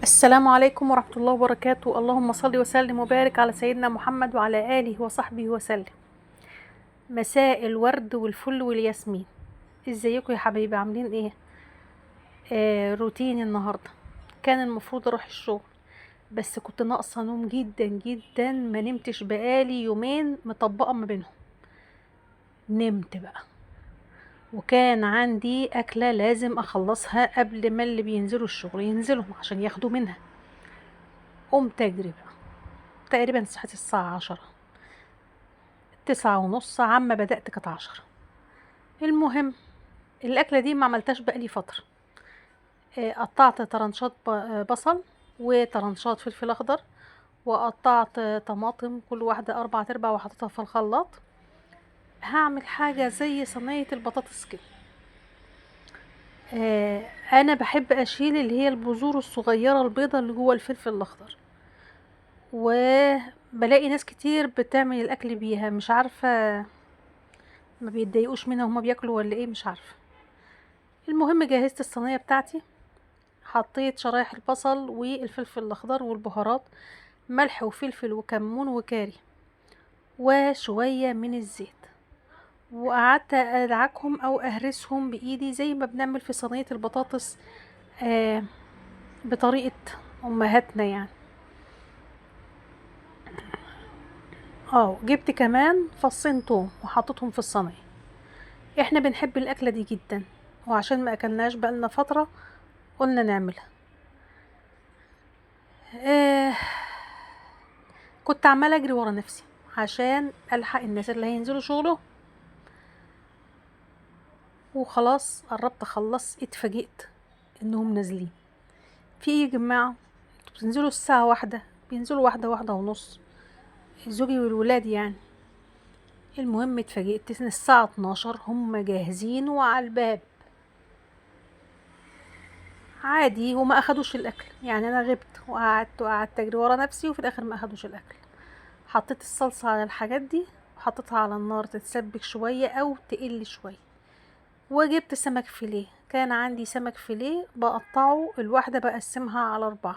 السلام عليكم ورحمة الله وبركاته. اللهم صل وسلم وبارك على سيدنا محمد وعلى آله وصحبه وسلم. مساء الورد والفل والياسمين. ازيكم يا حبايبي، عاملين ايه؟ روتين النهاردة. كان المفروض اروح الشغل بس كنت ناقصة نوم جدا جدا، ما نمتش بقالي يومين مطبقة ما بينهم. نمت بقى وكان عندي أكلة لازم أخلصها قبل ما اللي بينزلوا الشغل ينزلوا عشان ياخدوا منها. قمت أجري بقى، تقريبا صحيت الساعة 10، 9:30، عما بدأت كانت 10. المهم الأكلة دي ما عملتهاش بقالي فترة. قطعت طرنشات بصل وطرنشات فلفل أخضر، وقطعت طماطم كل واحدة 4/4 وحطيتها في الخلاط. هعمل حاجة زي صينية البطاطس كده. انا بحب اشيل اللي هي البذور الصغيرة البيضة اللي جوه الفلفل الاخضر، وبلاقي ناس كتير بتعمل الاكل بيها، مش عارفة ما بيتضايقوش منها هما بياكلوا ولا ايه، مش عارفة. المهم جهزت الصينية بتاعتي، حطيت شرايح البصل والفلفل الاخضر والبهارات، ملح وفلفل وكمون وكاري وشوية من الزيت، وقعدت ادعكهم او اهرسهم بايدي زي ما بنعمل في صينية البطاطس، بطريقة امهاتنا يعني. جبت كمان فصين توم وحطيتهم في الصينية. احنا بنحب الاكلة دي جدا، وعشان ما اكلناش بقالنا فترة قلنا نعملها. كنت عمالة اجري ورا نفسي عشان الحق الناس اللي هينزلوا شغلهم، وخلاص قربت اخلص، اتفاجئت انهم نازلين. في ايه يا جماعه؟ انتوا بتنزلوا الساعه 1، بينزلوا 1، 1:30، زوجي والولاد يعني. المهم اتفاجئت ان الساعه 12 هم جاهزين وعلى الباب عادي، وما اخدوش الاكل. يعني انا غبت وقعدت اجري ورا نفسي، وفي الاخر ما اخدوش الاكل. حطيت الصلصه على الحاجات دي وحطيتها على النار تتسبك شويه او تقل شويه، وجبت سمك فيليه. كان عندي سمك فيليه بقطعه الواحدة بقسمها على 4،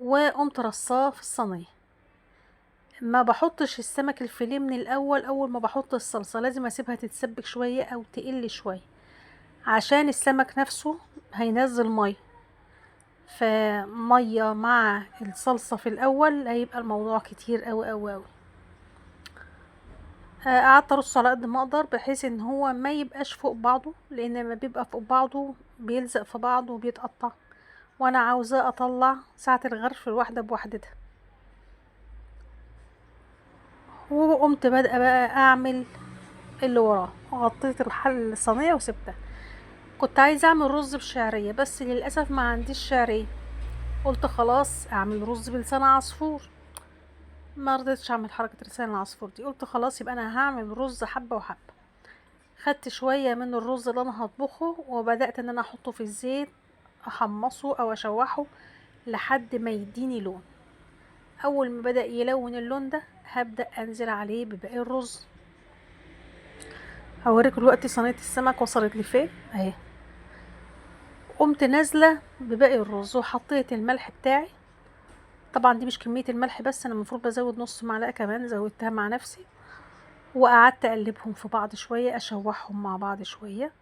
وقمت رصاه في الصينية. ما بحطش السمك الفيليه من الأول، أول ما بحط الصلصة لازم أسيبها تتسبك شوية أو تقل شوية عشان السمك نفسه هينزل مية، فمية مع الصلصة في الأول هيبقى الموضوع كتير أوي أوي أوي. قعدت ارص على قد ما اقدر بحيث ان هو ما يبقاش فوق بعضه، لان لما بيبقى فوق بعضه بيلزق في بعضه وبيتقطع، وانا عاوزاه اطلع ساعة الغرف الواحدة بوحدتها. وقمت بادئه بقى اعمل اللي وراه، غطيت الحل الصينية وسبتها. كنت عايزة اعمل رز بشعرية بس للأسف ما عنديش شعرية، قلت خلاص اعمل رز بلسان عصفور. ما رضيتش اعمل حركة لسان العصفور دي، قلت خلاص يبقى انا هعمل رز حبة وحبة. خدت شوية من الرز اللي انا هطبخه وبدأت ان انا احطه في الزيت، احمصه او اشوحه لحد ما يديني لون. اول ما بدأ يلون اللون ده هبدأ انزل عليه بباقي الرز. هوريكم دلوقتي صينية السمك وصلت لفين اهي. قمت نازلة بباقي الرز وحطيت الملح بتاعي. طبعا دي مش كمية الملح بس، انا المفروض بزود نص معلقة كمان، زودتها مع نفسي. وقعدت اقلبهم في بعض شوية، اشوحهم مع بعض شوية،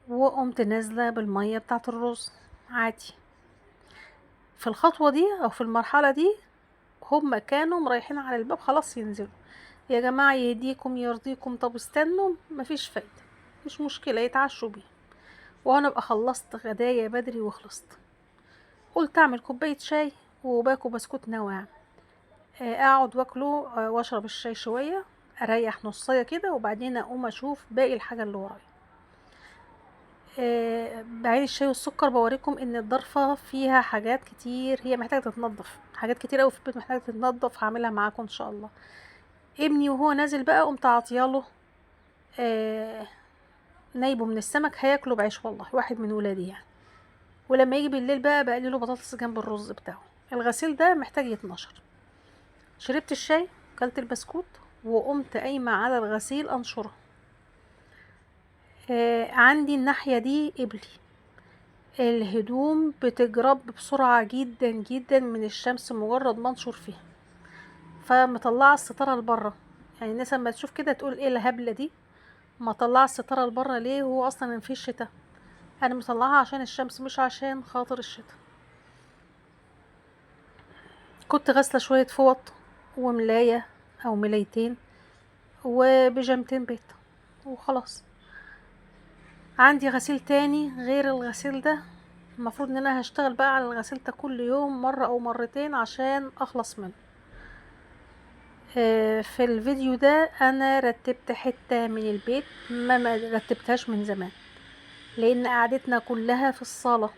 وقمت نازلة بالمية بتاعة الرز عادي. في الخطوة دي او في المرحلة دي هم كانوا مريحين على الباب خلاص ينزلوا. يا جماعة يهديكم يرضيكم، طب استنوا، مفيش فايدة، مش مشكلة يتعشوا بيه. وانا ابقى خلصت غدايا بدري وخلصت. قلت اعمل كوباية شاي وباكو بسكوت نواعم، اقعد واكله، واشرب الشاي شوية، اريح نصاية كده، وبعدين اقوم اشوف باقي الحاجة اللي ورايا. بعين الشاي والسكر بوريكم ان الضرفة فيها حاجات كتير هي محتاجة تتنظف، حاجات كتير اوي في البيت محتاجة تتنظف، هعملها معاكم ان شاء الله. ابني وهو نازل بقى قمت عاطياله، نايبه من السمك هياكله بعيش والله، واحد من ولادي يعني. ولما يجي بالليل بقى بقلي له بطاطس جنب الرز بتاعه. الغسيل ده محتاج يتنشر. شربت الشاي وكلت البسكوت وقمت قايمة على الغسيل انشره. عندي الناحية دي قبلي، الهدوم بتجرب بسرعة جدا جدا من الشمس مجرد ما انشر فيها، فمطلعه الستارة لبره. يعني الناس لما تشوف كده تقول ايه الهبلة دي، مطلعه الستارة لبره ليه؟ هو اصلا في الشتاء. انا مطلعها عشان الشمس مش عشان خاطر الشتاء. كنت غاسله شوية فوط وملايه او ملايتين وبيجامتين بيت وخلاص. عندي غسيل تاني غير الغسيل ده، المفروض ان انا هشتغل بقى على الغسيل ده كل يوم مرة او مرتين عشان اخلص منه. في الفيديو ده انا رتبت حتة من البيت ما رتبتهاش من زمان، لان قعدتنا كلها في الصالة،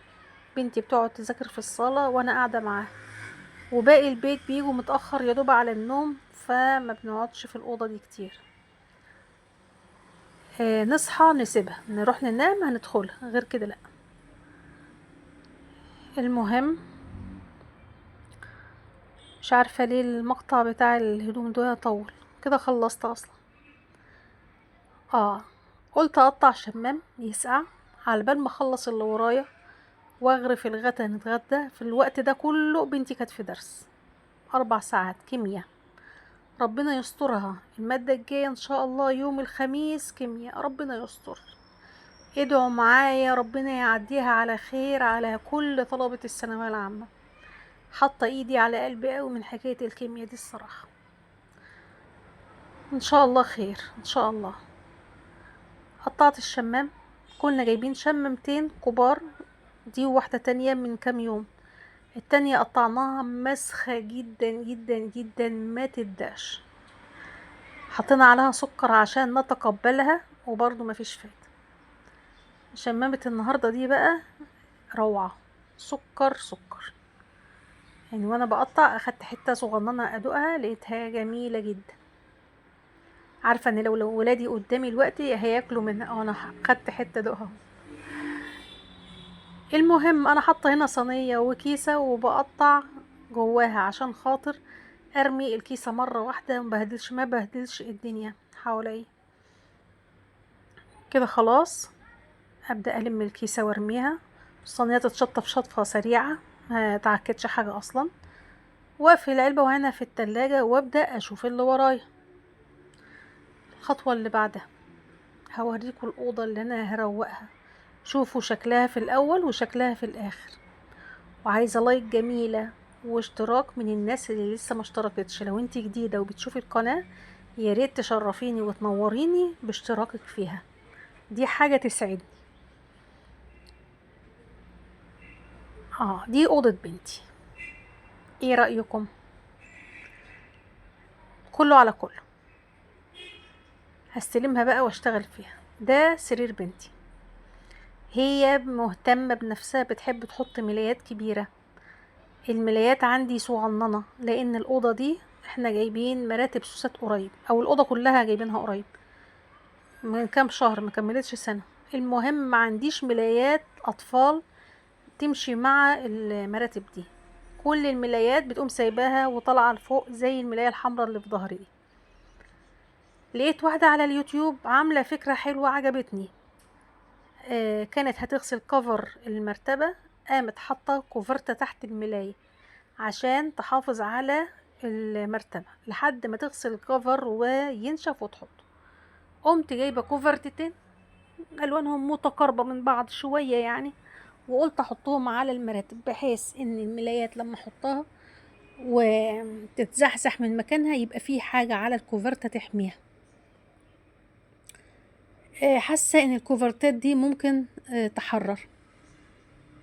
بنتي بتقعد تذاكر في الصالة وانا قاعدة معاها، وباقي البيت بيجوا متأخر يا دوب على النوم، فما بنقعدش في الأوضة دي كتير. نصحى نسيبها، نروح ننام هندخلها، غير كده لا. المهم مش عارفة ليه المقطع بتاع الهدوم ده طول كده، خلصت اصلا. قلت اقطع شمام يسقع على بال ما اخلص اللي ورايا واغرف الغدا نتغدى. في الوقت ده كله بنتي كانت في درس 4 ساعات كيمياء، ربنا يسترها. المادة الجاية ان شاء الله يوم الخميس كيمياء، ربنا يستر. ادعوا معايا ربنا يعديها على خير على كل طلبة الثانوية العامة. حاطة ايدي على قلبي قوي من حكاية الكيمياء دي الصراحة. ان شاء الله خير ان شاء الله. قطعت الشمام، كنا جايبين شمامتين كبار، دي وواحدة تانية من كام يوم، التانية قطعناها مسخة جدا جدا جدا ما تداش، حطينا عليها سكر عشان نتقبلها وبرضو ما فيش فايدة. شمامة النهاردة دي بقى روعة، سكر سكر يعني. وانا بقطع اخدت حتة صغننة ادوقها لقيتها جميلة جدا. عارفة ان لو ولادي قدامي الوقت هياكلوا منها، انا خدت حتة ادوقها. المهم انا حاطه هنا صينية وكيسه وبقطع جواها عشان خاطر ارمي الكيسة مرة واحدة ما بهدلش الدنيا حواليا كده. خلاص ابدا الم الكيسة وارميها، الصينية تتشطف شطفه سريعة ما تعكتش حاجة اصلا، واقفل العلبة وهنا في التلاجة وابدا اشوف اللي ورايا. الخطوة اللي بعدها هوريكم الاوضة اللي انا هروقها، شوفوا شكلها في الاول وشكلها في الاخر. وعايزه لايك جميلة واشتراك من الناس اللي لسه ما اشتركتش. لو انت جديدة وبتشوفي القناة يا ريت تشرفيني وتنوريني باشتراكك فيها، دي حاجة تسعدني. دي اوضة بنتي، ايه رايكم؟ كله على كله هستلمها بقى واشتغل فيها. ده سرير بنتي، هي مهتمة بنفسها، بتحب تحط ملايات كبيرة. الملايات عندي صغننة لان الأوضة دي احنا جايبين مراتب سوست قريب، او الأوضة كلها جايبينها قريب من كام شهر، ما كملتش سنة. المهم ما عنديش ملايات أطفال تمشي مع المراتب دي، كل الملايات بتقوم سايباها وطالعة لفوق زي الملاية الحمراء اللي في ظهري دي. لقيت واحدة على اليوتيوب عاملة فكرة حلوة عجبتني، كانت هتغسل كفر المرتبة، قامت حاطة كوفرتة تحت الملاية عشان تحافظ على المرتبة لحد ما تغسل الكفر وينشف وتحطه. قمت جايبة كوفرتتين ألوانهم متقاربة من بعض شوية يعني، وقلت احطهم على المراتب بحيث ان الملايات لما احطها وتتزحزح من مكانها يبقى في حاجة على الكوفرتة تحميها. حاسة ان الكوفرتات دي ممكن تحرر،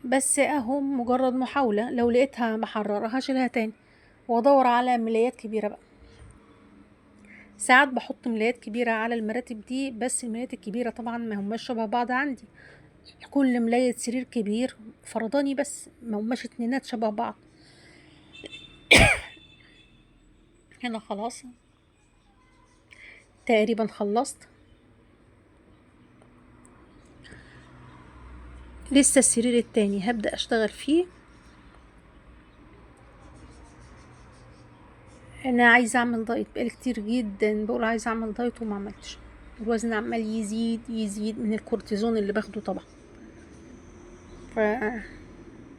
بس اهو مجرد محاولة، لو لقيتها محررة هشيلها تاني وادور على ملايات كبيرة بقى. ساعات بحط ملايات كبيرة على المراتب دي، بس الملايات الكبيرة طبعا ما هماش شبه بعض عندي، كل ملاية سرير كبير فرداني بس، ما هماش اتنينات شبه بعض. هنا خلاص تقريبا خلصت، لسه السرير التاني هبدأ اشتغل فيه. انا عايزه اعمل دايت، بقالي كتير جدا بقول عايزه اعمل دايت وما عملتش، الوزن عمال يزيد يزيد من الكورتيزون اللي باخده طبعا. ف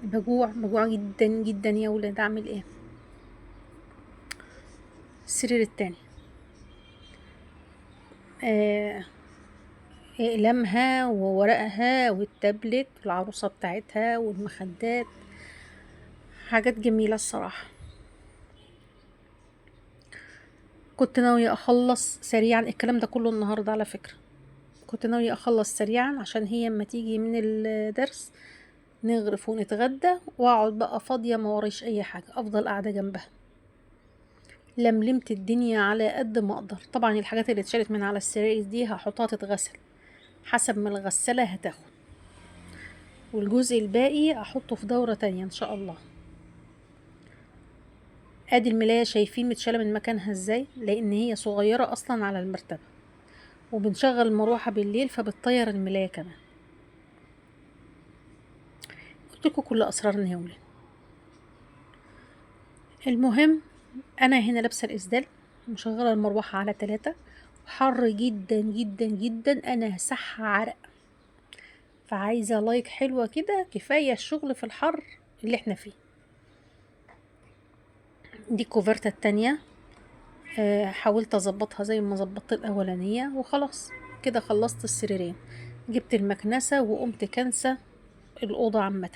بجوع بجوع جدا جدا يا ولاد، اعمل ايه؟ السرير التاني اقلامها وورقها والتابلت والعروسة بتاعتها والمخدات، حاجات جميلة الصراحة. كنت ناوية اخلص سريعا الكلام ده كله النهاردة على فكرة، كنت ناوية اخلص سريعا عشان هي اما تيجي من الدرس نغرف ونتغدى، واقعد بقى فاضية ما ورايش اي حاجة، افضل قاعدة جنبها. لملمت الدنيا على قد ما اقدر. طبعا الحاجات اللي اتشالت من على السرير دي هحطها تتغسل حسب ما الغسالة هتاخد، والجزء الباقي احطه في دورة تانية ان شاء الله. ادي الملاية شايفين متشالة من مكانها ازاي، لان هي صغيرة اصلا على المرتبة، وبنشغل المروحة بالليل فبتطير الملاية كمان. قلت لكم كل اسرارنا يا ولاد. المهم انا هنا لابسة الاسدال، مشغلة المروحة على 3، حر جدا جدا جدا، انا هسح عرق، فعايزة لايك حلوة كده، كفاية الشغل في الحر اللي احنا فيه. دي الكوفرتة التانية، حاولت اظبطها زي ما ظبطت الاولانية، وخلاص كده خلصت السريرين. جبت المكنسة وقمت كنسة الأوضة عامة،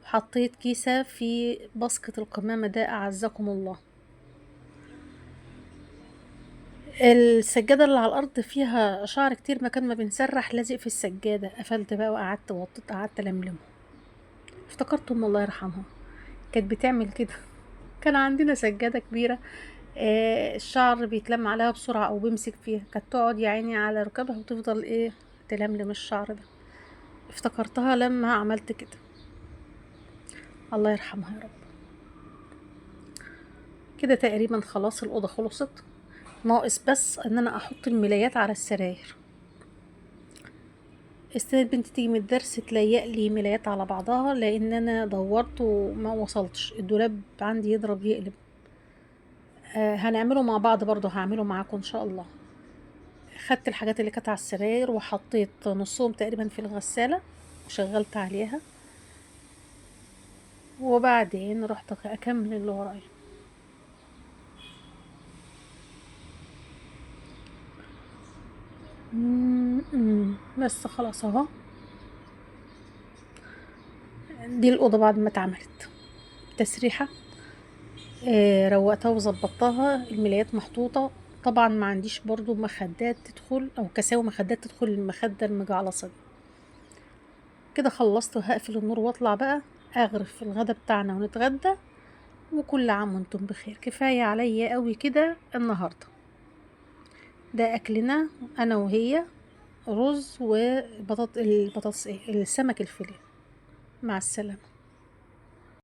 حطيت كيسة في باسكت القمامة ده أعزكم الله. السجادة اللي على الأرض فيها شعر كتير، مكان ما بنسرح لازق في السجادة، قفلت بقى وقعدت وطيت، قعدت لملمة. افتكرت أم الله يرحمها كانت بتعمل كده. كان عندنا سجادة كبيرة، الشعر بيتلم عليها بسرعة أو بيمسك فيها، كانت تقعد يا عيني على ركبها وتفضل تلملم الشعر ده. افتكرتها لما عملت كده، الله يرحمها يا رب. كده تقريبا خلاص الأوضة خلصت، ناقص بس ان انا احط الملايات على السراير. استنيت بنتي تيجي من الدرس تليق لي ملايات على بعضها، لان انا دورت وما وصلتش، الدولاب عندي يضرب يقلب. هنعمله مع بعض برضو، هعمله معاكم ان شاء الله. خدت الحاجات اللي كانت على السراير وحطيت نصهم تقريبا في الغسالة وشغلت عليها، وبعدين رحت اكمل اللي ورايا. بس خلاص اهو، دي الأوضة بعد ما اتعملت تسريحة، روقتها وظبطتها، الملايات محطوطة. طبعا ما عنديش برضو مخدات تدخل او كساوي مخدات تدخل المخدة المجعلصة دي. كده خلصت، وهقفل النور واطلع بقى اغرف الغدا بتاعنا ونتغدى، وكل عام وانتم بخير. كفاية عليا قوي كده النهاردة. ده اكلنا انا وهي، رز وبطاطس، البطاطس ايه، السمك الفيليه. مع السلامة.